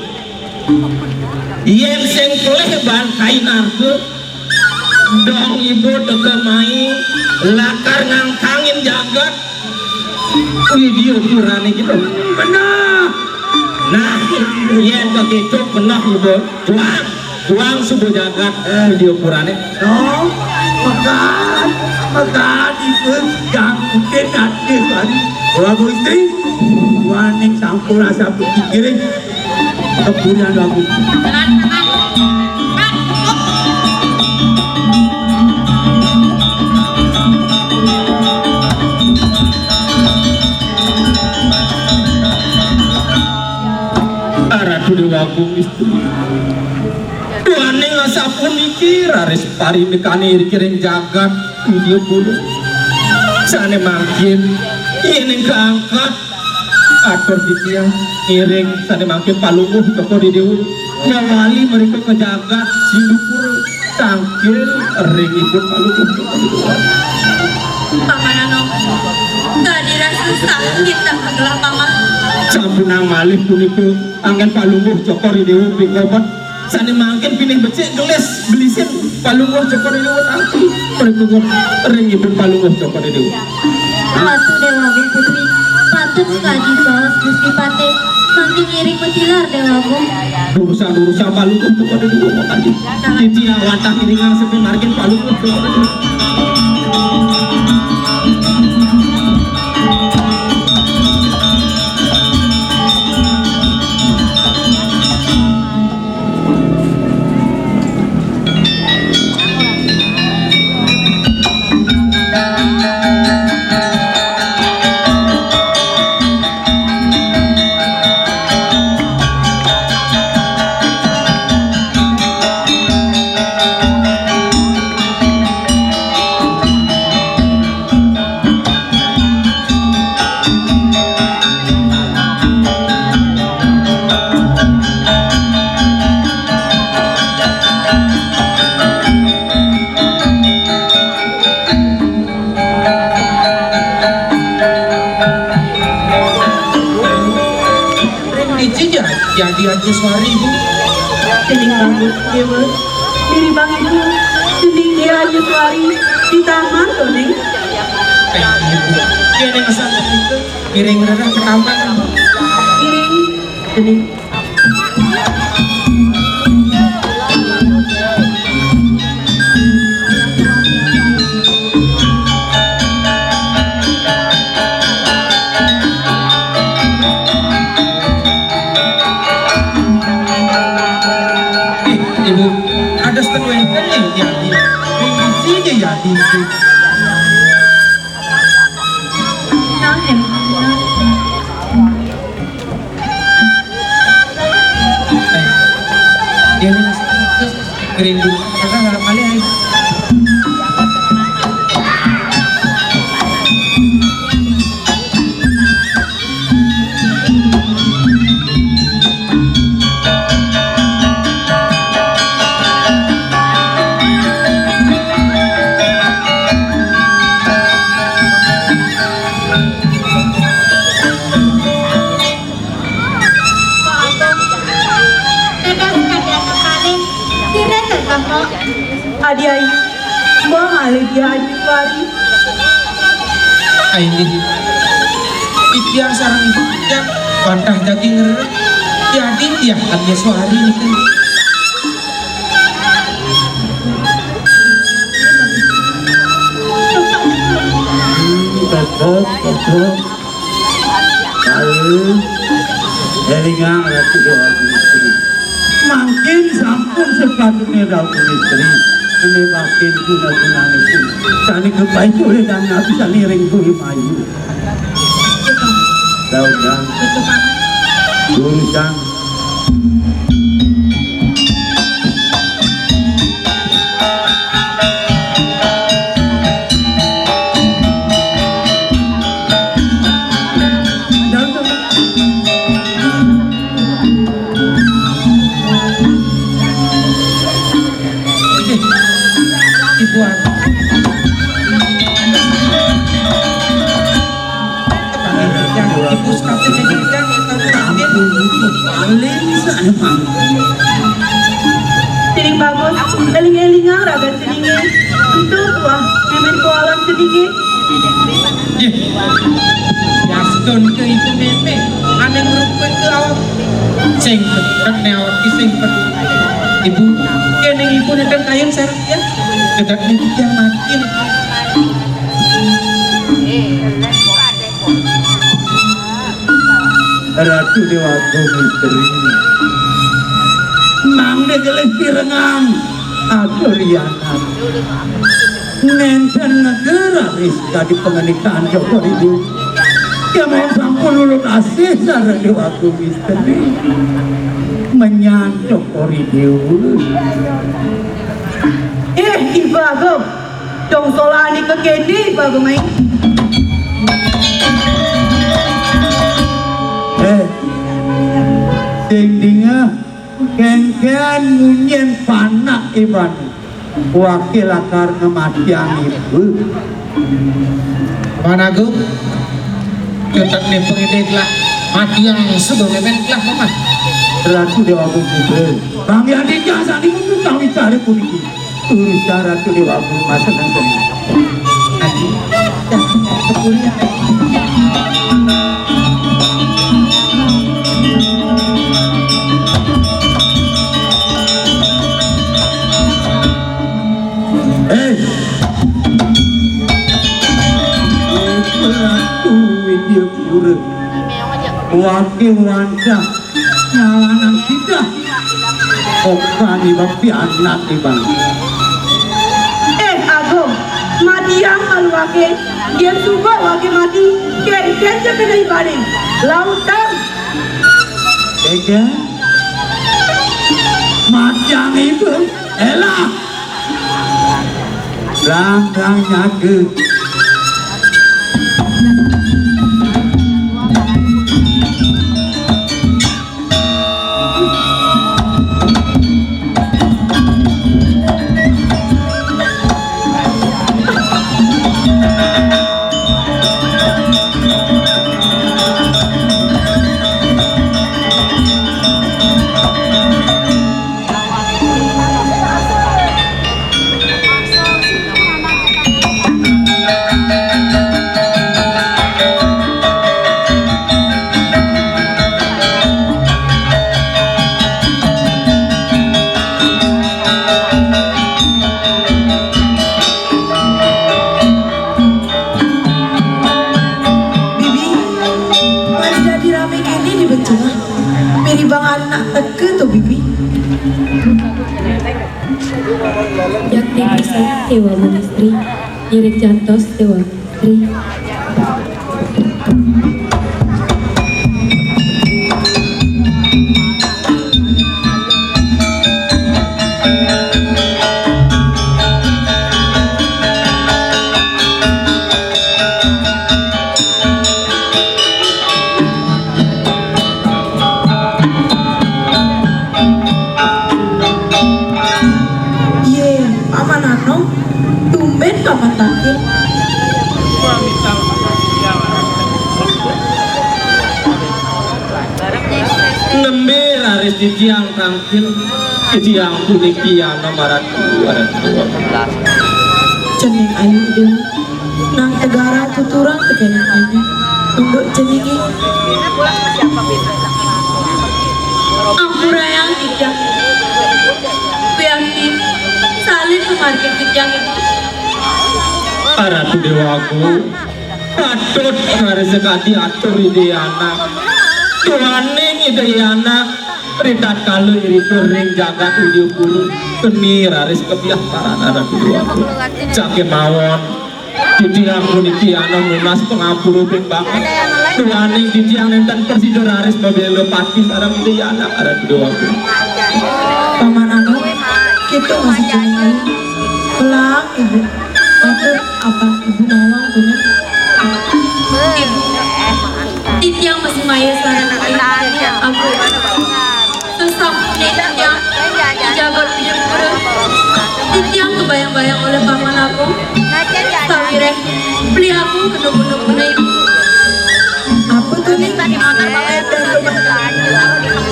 Yén sing pelih ban kainarka, dong ibu teka mai lakar ngangkangin jagat Widya Purané gitu. Bener. Nah, yén begitu bener ibu, tuang, tuang suba jagat Widya Purané. Dong, mekat, mekat ibu jangkutin adé bari. Wah, Gusti, waning sampun rasa pikir. Kebunan lagu. Ratu Déwa Agung istri. Duaning asapuniki raris parindikané ring jagat Widya Pura. Sané mangkin yén kaangkat atur titiang ngiring sané mangkin Palungguh Cokor Déwa ngawali mrika ka jagat Sindupura tangkil ring ipun Palungguh Cokor Déwa. Paman Anom, tadi rasa sakit tak kegelah paman. Sampunang malih punika anggén Palungguh Cokor Déwa pikobet. Sané mangkin pinih becik gelis gelisin Palungguh Cokor Déwa tangkil. Mrika ring ipun Palungguh Cokor Déwa. Ratu Déwa Agung Putri, patut sakadi baos Gusti Patih, mangkin ngiring matilar Déwa Agung. Durusang-durusang Palungguh Cokor Déwa tadi. Titi awatah iringang sepi margin Palungguh Cokor Déwa. Ring dija ja-, jadi Arjaswari, Bu? Dening Prabu Déwa, miribang Ibu, dening Dia Arjaswari di taman to, Ning. Eh, Ibu. Dia ning asal kita ngiring rereh ke taman, Bu. Ngiring, dening. Eh, Ibu, ada setengah ini, ya, di, di, di sini, ya, di, di. Nah, em, nah. Eh, dia ini masih kering dulu. Kakak nggak kali, eh. Tegas kadian kepalin, tidak terkempok. Adi ayu, mangalih dia ayu kari. Ai, inggih. Titiang sareng titiang wantah daging rerék. Yadi tiang Adi Suari niki. Hmm, cocok, cocok. Ayo, élingang Ratu Déwa Gumistri. Mangkin sampun sepatutnya Ratu Gumistri. Ini makin guna-gunanipun. Sani kepaicule dan nabi sani ring kuwi mayu. Daudan. Urusan. Ibu Agung. Ibu sekalian, paling saya. Sining bagus, éling-élingang raga siningé. Ento tuah mémén kualan siningé. Yéh. Yastun ké ibu mémé, ané ngruput ké awak. Sing pedet né awak sing pedet. Ibu, kéning ibu nénten kayun sareng tiang. Kedet né tiang mati né. Ratu Déwa Agung Misteri. Mangda gelih pirengang aturianan. Nénten negara ris kadi pangandikan Cokor Ijo. Kémaon sampun ulun asih sareng Déwa Agung Misteri. Menyan Cokor Ijo. Éh, Ibu Agung. Dong solané ka kéné, Bapak Mai. Éh, sing dingeh, kénkén munyin panak iban. Wakil lakar ngamatiang ibu. Paman Agung, cetek né pengidih lah. Matiang suba mémén lah, Paman. Ratu Déwa Agung Putra. Bang Yadi jasane mun tukang wicara puniki. Urusan Ratu Déwa Agung masa nang kene. Adi, dah, kepuri. Eh. Ratu Widyapura. Wake wantah. Nyalanang sidah. Okan iba pianak iban. Eh, Agung, matiang malu wake, yén suba wake mati, kénkén ja kena ibané. Lautang. Kénkén? Matiang iba. Elah. Langgang nyaga. Bibi, pada dadi ramé kéné di bencana. Miribang anak teka to, Bibi. Yakti pisan Déwa Mangistri, ngiring jantos Déwa Mangistri. Yé, Paman Anom, tumbén Paman tangkil. Nembé raris titiang tangkil. Titiang puniki anom Ratu, Ratu. Cening ayu, Déwa. Nang tegarang tuturang tekéné unduk ceningé. Ampurayang titiang. Wiakti salin pamargin titiang. Ratu Déwa Agung, patut raris sakadi atur Ida Anak. Duaning Ida Anak, ritatkala irika ring jagat Widya Pura, keni raris kabiaparan Ratu Déwa Agung. Sakémawon, titiang puniki anom nunas pangampura ping banget. Duaning titiang nénten prasida raris mabéla pati sareng Ida Anak Ratu Déwa Agung. Paman Anom, kita masih cening ayu. Pelang, Ibu. Patut apa Ibu nawang tuning? Ibu, titiang masih maya sareng Ibu. Sasampune titiang di jagat Widya Pura, titiang kabayang-bayang olih Paman Agung. Sawiréh beli Agung kena guna-guna Ibu. Apa to, Ning?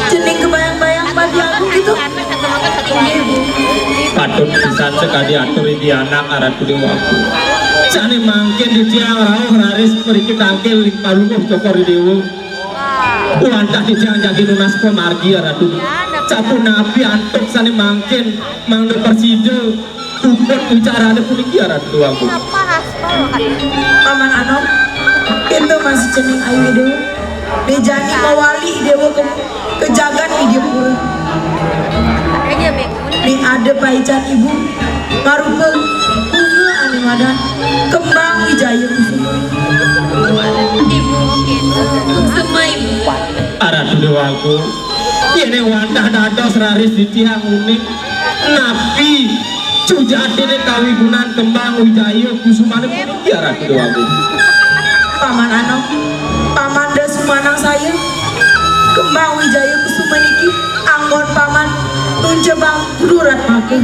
Cening kabayang-bayang pati Agung gitu? Inggih, Bu. Patut pisan sakadi atur Ida Anak Ratu Déwa Agung. Sané mangkin titiang rauh raris mriki tangkil ring Palungguh Cokor I Déwa. Wantah titiang jagi nunas pamargi, Ratu. Sapunapi antuk sané mangkin mangda prasida puput wicarané puniki, Ratu Déwa Agung. Paman Anom, kita masih cening ayu, Déwa. Déwa jani mawali Déwa ka, ka jagat Widya Pura. Né ada paican Ibu, marupa bunga ané madan Kembang Wijaya Kusuma. Ibu, Kusuma, Ibu. Ratu Déwa Agung, yén wantah dados raris titiang uning, napi sujatiné kawigunan Kembang Wijaya Kusumané puniki, Ratu Déwa Agung? Paman Anom, Paman Dasumanang saya, Kembang Wijaya Kusuma niki anggon Paman nunjebang durat maka.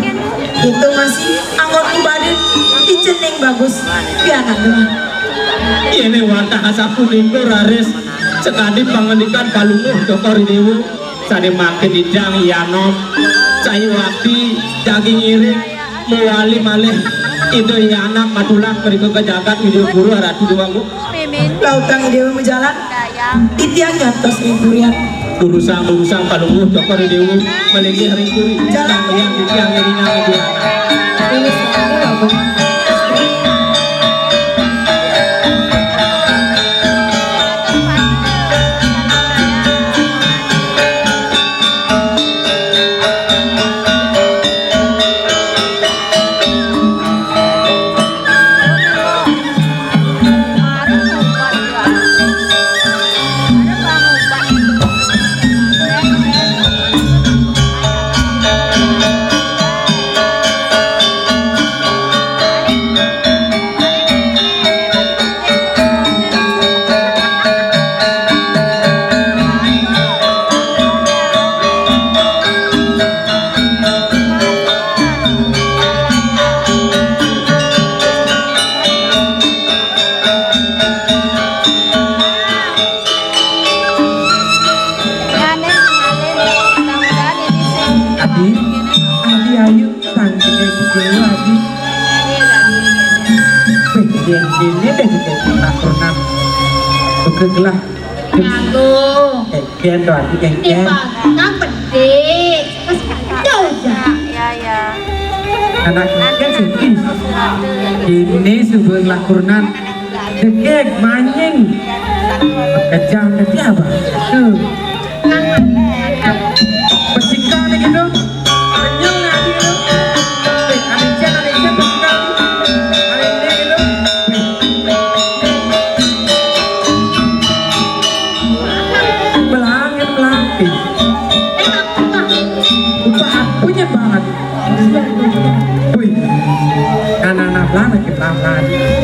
Itu masih anggon kubadin icening bagus pianak dengan. Yén wantah asapunika raris sakadi pangandikan Palungguh Cokor I Déwa, sané mangkin titiang I Anom, Cai Wakti, jagi ngiring mawali malih Ida I Anak matulang mrika ka jagat Widya Pura, Ratu Déwa Agung. Lautang I Déwa majalan, titiang nyantos ring purian. Durusang, durusang Palungguh Cokor I Déwa malinggih ring puri. Jalan. Titiang, titiang ngiringang Ida I Anak. Adi, Adi, ayu, sang jengeng bukulu, Adi. Wih, yen kene deh, deh, tak pernah. Oke, gelah. Nganggo. Kengken, doh, Adi, kengken. Timbang, nang pedik. Terus, jauh, ya. Ya, ya. Anak kengken, sih. Ini subur lakunan. Degeg, manying. Kejam, tapi apa? Tuh. Besikal nih gitu. Kenyal nih, Adi, gitu. Eh, Adi, Jen, Adi, Jen, besikal nih. Adi, Adi, gitu. Belang, gitu, belang. Eh. Upah punya banget. Wih, anak-anak lama kita lama.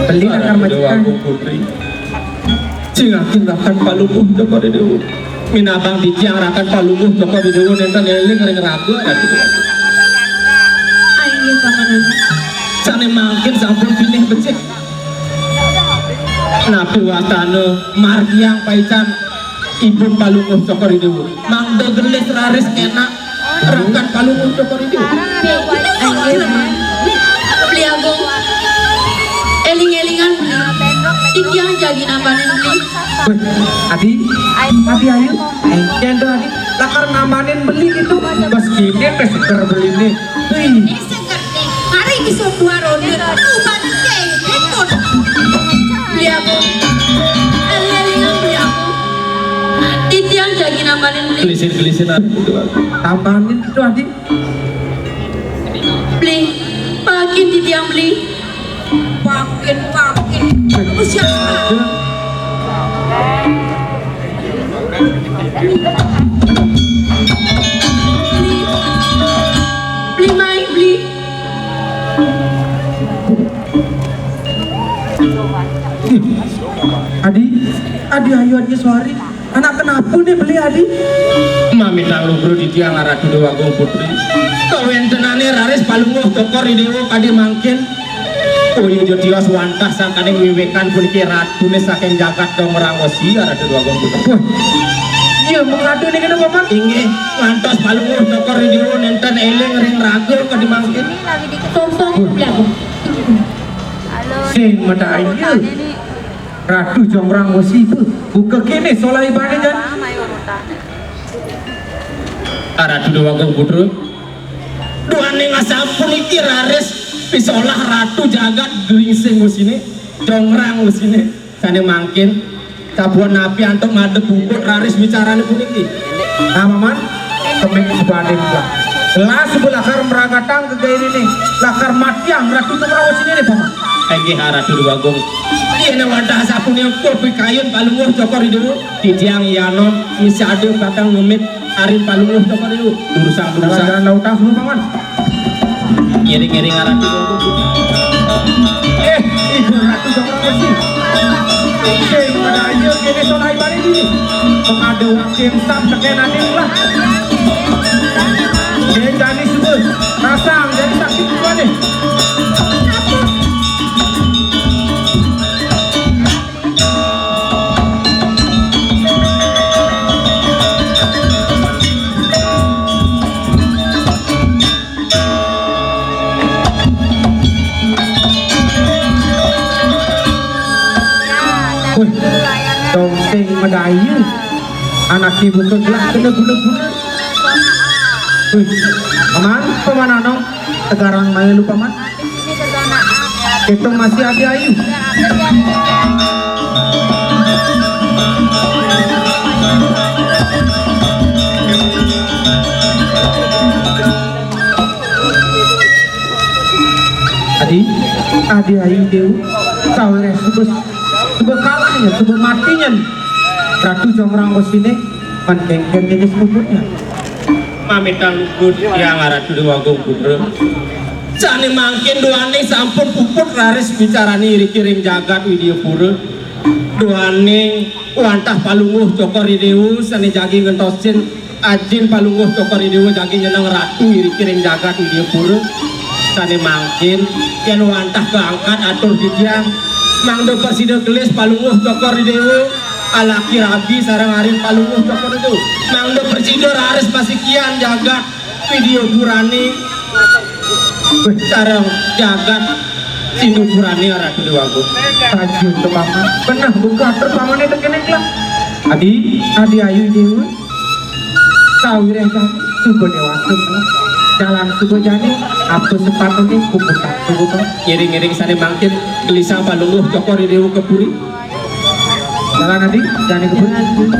Beli nakar majikan. Putri. Cingakin rakan Palungguh Cokor I Déwa. Minabang titiang rakan Palungguh Cokor I Déwa nénten éling ring raga. Inggih, Paman. Sané mangkin sampun pinih becik. Napi wastana margiang paican Ibun Palungguh Cokor I Déwa. Mangda gelis raris ngenak. Rakan Palungguh Cokor Ijo. Beli Agung. Éling-élingan beli. Titiang jagi nambanin beli. Wéh, Adi, Adi ayo. Éngkén to Adi. Lakar nambanin beli gitu. Bos gini téh seger beliné. Wih. Ini seger nih. Mari bisa dua ronde. Tuh, bantu deh. Ikut. Beli Agung. Éling-élingan beli Agung. Titiang jagi nambanin beli. Gelisin-gelisin Adi. Tambanin gitu Adi. Beli, pakin titiang beli. Pakin, pakin. Kamu siapa? Beli, beli mai, beli. Adi, Adi ayo Adi suari. Anak kenapa nih beli Adi? Mamitang lugra titiang Ratu Déwa Agung Putri. Kawéntenané raris Palungguh Cokor I Déwa kadi mangkin. Kaya ja tios wantah sangkaning wiwikan puniki ratuné saking jagat Dongrang Wesi, Ratu Déwa Agung Putri. Wah, iya mengadu nih kena paman. Inggih, ngantos Palungguh Cokor I Déwa nénten éling ring raga kadi mangkin. Tumpang belagu. Sing madaya. Ratu Jongrang Wesi, buka kéné solah ibané jan. Ratu Déwa Agung Putra. Duaning asapuniki raris pisolah Ratu Jagat Gringsing Wesiné, Jongrang Wesiné. Sané mangkin sapunapi antuk ngadeg bubut raris wicarané puniki. Nah, Paman, kemik sebadé lah. Lah suba lakar mragatang gegayuné, lakar matiang Ratu Jongrang Wesiné, Paman. Inggih, Ratu Déwa Agung. Yén wantah sapunika pikayun Palungguh Cokor I Déwa, titiang yanom misi ada patang ngemit ari Palungguh Cokor I Déwa. Durusang, durusang. Jalan-jalan lautang suba, Paman. Ngiring-ngiring Ratu Déwa Agung. Eh, Ibu Ratu Jongrang Wesi. Sing madaya kéné solah ibané dini. Pengada wakin sam tekén ané lah. Sing jani suba, rasang jani sakit tuané. Wih, dongsing madaya. Anak ibu kegelak kena guna-guna. Wih, Paman, Paman Anom, tegarang main lu, Paman. Kita masih adi ayu. Adi, adi ayu Déwa, sawiréh suba, suba kalahnya, suba matinya. Ratu Jongrang Wesiné, pan kéngkén jenis puputnya. Mamitang luhur Hyang Ratu Déwa Agung Putra. Sané mangkin duaning sampun puput raris wicarané iriki ring jagat Widyapura. Duaning wantah Palungguh Cokor I Déwa sané jagi ngentosin ajin Palungguh Cokor I Déwa jagi nyeneng ratu iriki ring jagat Widyapura. Sané mangkin yén wantah kaangkat atur titiang, mangda prasida gelis Palungguh Cokor I Déwa. Alaki rabi sareng arit Palungguh Cokor I Déwa. Mangda prasida raris pasikian jagat Widyapurané sareng jagat Sindupurané Ratu Déwa Agung. Sajian to Paman. Benah buka atur Pamané tekén lah. Adi, adi ayu Déwa. Sawiréh jani suba déwasa, Paman. Jalan suba jani, apa sepatuné kuputak suba, Paman. Ngiring-ngiring sané mangkin gelisang Palungguh Cokor I Déwa ka puri. Jalan Adi, jani ka puri.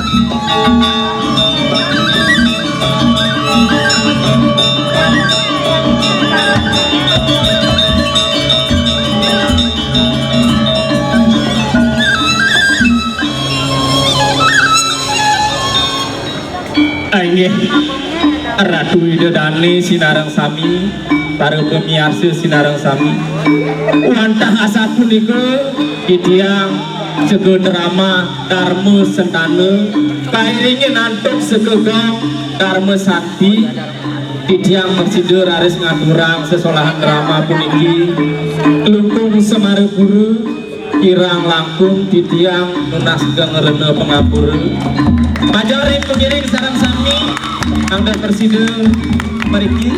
Ah, inggih. Ratu Ida Dané sinareng sami, para pamiarsa sinareng sami. Wantah asapunika titiang Sega Drama Darma Sentana kairingin antuk Sega Gong Darma Santi. Titiang prasida raris ngaturang sesolahan drama puniki. Klungkung Semarapura. Kirang langkung titiang nunas geng rena pangapura. Majeng ring pangiring sareng sami, mangda prasida Mariki.